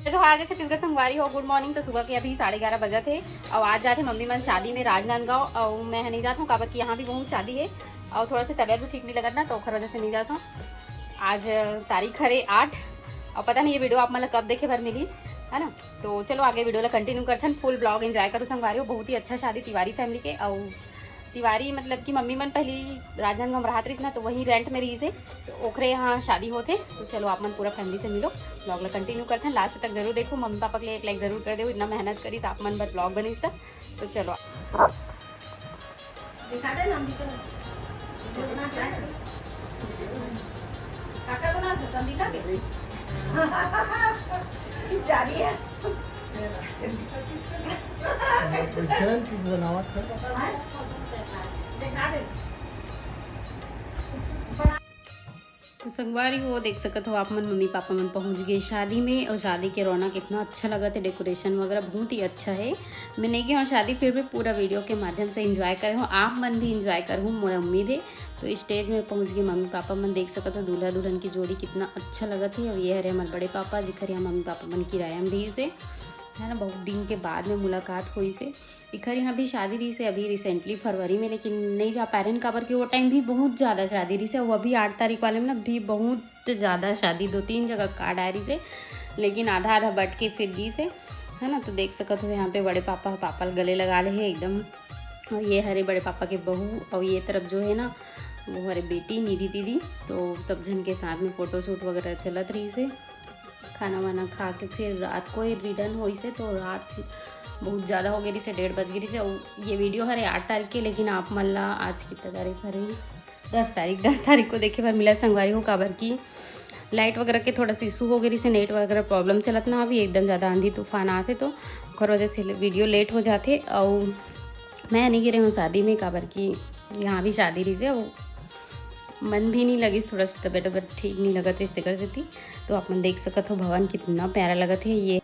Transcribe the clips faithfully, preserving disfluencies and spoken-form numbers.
जय जोहार, जय छत्तीसगढ़ संगवारी हो, गुड मॉर्निंग। तो सुबह के अभी साढ़े ग्यारह बजत हे और आज जात हे मम्मी मन शादी में राजनांदगांव। और मैं नहीं जात हूँ, काबर कि यहाँ भी बहुत शादी है और थोड़ा सा तबीयत भी ठीक नहीं लगत ना, तो ओखर वजह से नहीं जात हूँ। आज तारीख हरे आठ और पता नहीं ये वीडियो आप मन ला कब देखे बर मिली, है ना। तो चलो आगे वीडियो ला कंटिन्यू करथन, फुल ब्लॉग एंजॉय करो संगवारी हो। बहुत ही अच्छा शादी तिवारी फैमिली के। और तिवारी मतलब कि मम्मी मन पहली राजनांदगांव रहत रहिस ना, तो वहीं रेंट में रहिस हे, तो ओखरे यहाँ शादी होथे। तो चलो आप मन पूरा फैमिली से मिलो, ब्लॉग ला कंटिन्यू करथन, लास्ट तक जरूर देखो। मम्मी पापा के लिए एक लाइक जरूर कर दो, इतना मेहनत करिस आप मन बर ब्लॉग बनिस त। तो चलो दिखा दे ना, हम दिखा दे। काका बना दे, संदीप के। जा रही है। उज्जैन की बनावट है। तो संगवारी हो, देख सकत हो आप मन, मम्मी पापा मन पहुंच गए शादी में। और शादी के रौनक इतना अच्छा लगत है, डेकोरेशन वगैरह बहुत ही अच्छा है। मैं नहीं गए हूँ शादी, फिर भी पूरा वीडियो के माध्यम से एंजॉय करे हूँ, आप मन भी एंजॉय करहूँ, मोर उम्मीद है। तो स्टेज में पहुंच गए मम्मी पापा मन, देख सकत हो दूल्हा दुल्हन की जोड़ी कितना अच्छा लगत है। और ये हरे हमारे बड़े पापा, जिखर यहाँ मम्मी पापा मन किराया में रहिस हे, है ना, बहुत दिन के बाद में मुलाकात हुई से। इखर यहाँ भी शादी रहिस हे अभी रिसेंटली फरवरी में, लेकिन नहीं जा पाए रहेन, काबर कि वो टाइम भी बहुत ज़्यादा शादी रहिस हे। वो अभी आठ तारीख वाले में ना भी बहुत ज़्यादा शादी, दो तीन जगह कार्ड आए रहिस हे, लेकिन आधा आधा बट के फिर गइस हे, है ना। तो देख सकत हो यहाँ पे बड़े पापा, पापा ल गले लगा ले हे एकदम। और ये हरे बड़े पापा के बहू, और ये तरफ जो है ना वो हरे बेटी निधि दीदी। तो सब झन के साथ में फोटोशूट वगैरह चलत रहिस हे। खाना वाना खा के फिर रात को ही रिटर्न होइस हे, तो रात बहुत ज़्यादा हो गई रहिस हे, डेढ़ बज गई रहिस हे। और ये वीडियो हरे आठ तारीख के, लेकिन आप मन ला आज कितना तारीख हरे? दस तारीख, दस तारीख को देखे बर मिला संगवारी हो, काबर कि लाइट वगैरह के थोड़ा सा इशू हो गई रहिस हे, नेट वगैरह प्रॉब्लम चलत ना, अभी एकदम ज़्यादा आंधी तूफान आथे तो ओकर वजह से वीडियो लेट हो जाथे। और मैं नहीं गे रहे हूँ शादी में, काबर कि यहाँ भी शादी रहिस हे, और मन भी नहीं लगिस, थोड़ा सा तबीयत वबीयत ठीक नहीं लगत रहिस तेकर सेती। तो आप मन देख सकत हो भवन कितना प्यारा लगत है ये।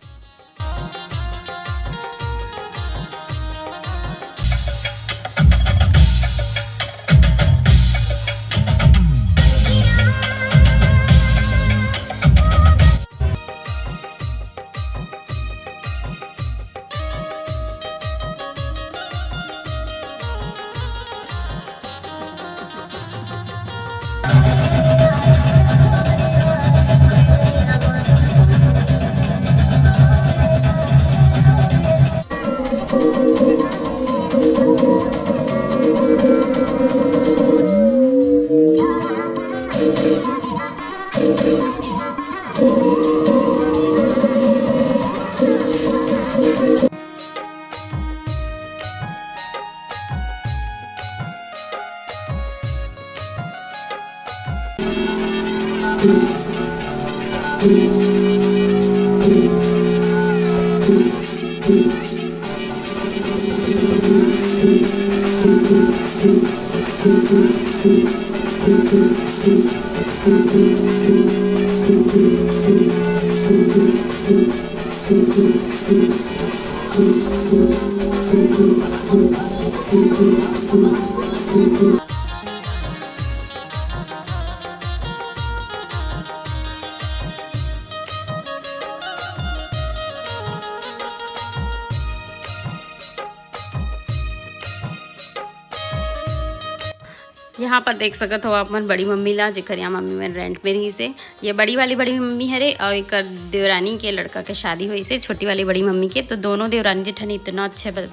यहाँ पर देख सकत हो आप मन बड़ी मम्मी ला, जेकर यहाँ मम्मी मन रेंट में रहिस हे। ये बड़ी वाली बड़ी मम्मी हरे और एकर देवरानी के लड़का के शादी होइस हे, छोटी वाली बड़ी मम्मी के। तो दोनों देवरानी जेठानी इतना अच्छे ब-,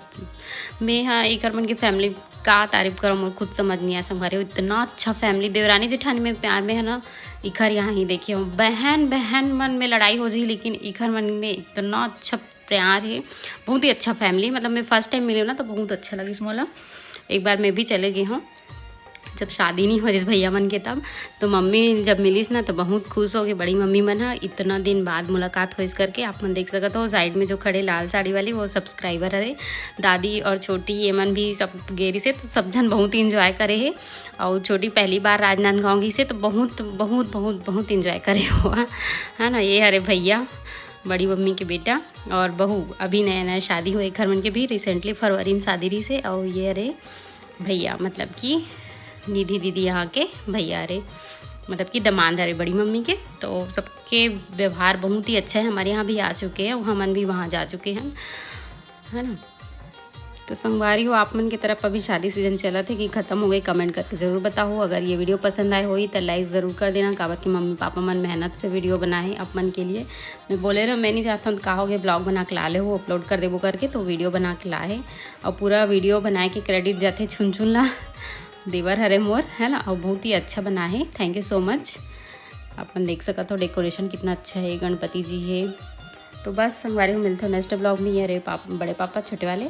मैं हा एकर मन के फैमिली का तारीफ करो, मोर खुद समझ नहीं आया संगवारी हो, इतना अच्छा फैमिली। देवरानी जेठानी में प्यार में है ना, इखर यहाँ ही देखे हो, बहन बहन मन में लड़ाई हो जाही, लेकिन इखर मन में इतना अच्छा प्यार है, बहुत ही अच्छा फैमिली। मतलब मैं फर्स्ट टाइम मिली हूँ ना, तो बहुत अच्छा लगिस मोला। एक बार मैं भी चले गई हूँ, जब शादी नहीं हो रहिस भैया मन के तब, तो मम्मी जब मिलिस ना तो बहुत खुश हो गई बड़ी मम्मी मन ह। इतना दिन बाद मुलाकात होइस करके आप मन देख सकत हो। साइड में जो खड़े लाल साड़ी वाली वो सब्सक्राइबर हरे, दादी और छोटी ये मन भी सब गे रहिस हे, तो सब झन बहुत ही इंजॉय करे हे। और छोटी पहली बार राजनांदगांव गइस हे तो बहुत बहुत बहुत बहुत इंजॉय करे हो, है ना। ये हरे भैया, बड़ी मम्मी के बेटा और बहू, अभी नया नया शादी हुए घर मन के भी, रिसेंटली फरवरी में शादी रहिस हे। और ये हरे भैया, मतलब कि निधि दीदी यहाँ के भैया रे। मतलब कि दमांद हरे बड़ी मम्मी के। तो सबके व्यवहार बहुत ही अच्छा है, हमारे यहाँ भी आ चुके हैं, हमन भी वहाँ जा चुके हैं, है ना। तो संगवारी हो, आप मन के तरफ अभी शादी सीजन चलत हे कि खत्म हो गई, कमेंट करके जरूर बताओ। अगर ये वीडियो पसंद आए होही तो लाइक जरूर कर देना, काबर कि मम्मी पापा मन मेहनत से वीडियो बनाए आप मन के लिए। मैं बोले रहो, मैं नहीं चाहता हूँ, कहा होगे ब्लॉग बना के ला ले हो, अपलोड कर देबो करके, तो वीडियो बना के लाए। और पूरा वीडियो बनाए के क्रेडिट जाथे छुनछुन ला, देवर हरे मोर, है ना, और बहुत ही अच्छा बना है। Thank you so much. आप मन देख सकत हो डेकोरेशन कितना अच्छा है, गणपति जी है। तो बस संगवारी हो, मिलते हो नेक्स्ट ब्लॉग में। ये रहे पाप, बड़े पापा छोटे वाले,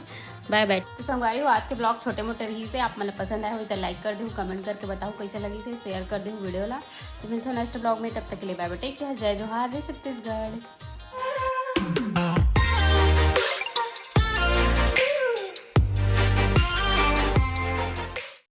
बाय बाय। तो संगवारी हो, आज के ब्लॉग छोटे मोटे रही से, आप मन ला पसंद आए हो तो लाइक कर देहू, कमेंट करके बताओ कैसे लगी से, शेयर कर देहू वीडियो ला। तो मिलते हो नेक्स्ट ब्लॉग में, तब तक के लिए बाय बाय, टेक केयर, जय जोहार, जय छत्तीसगढ़।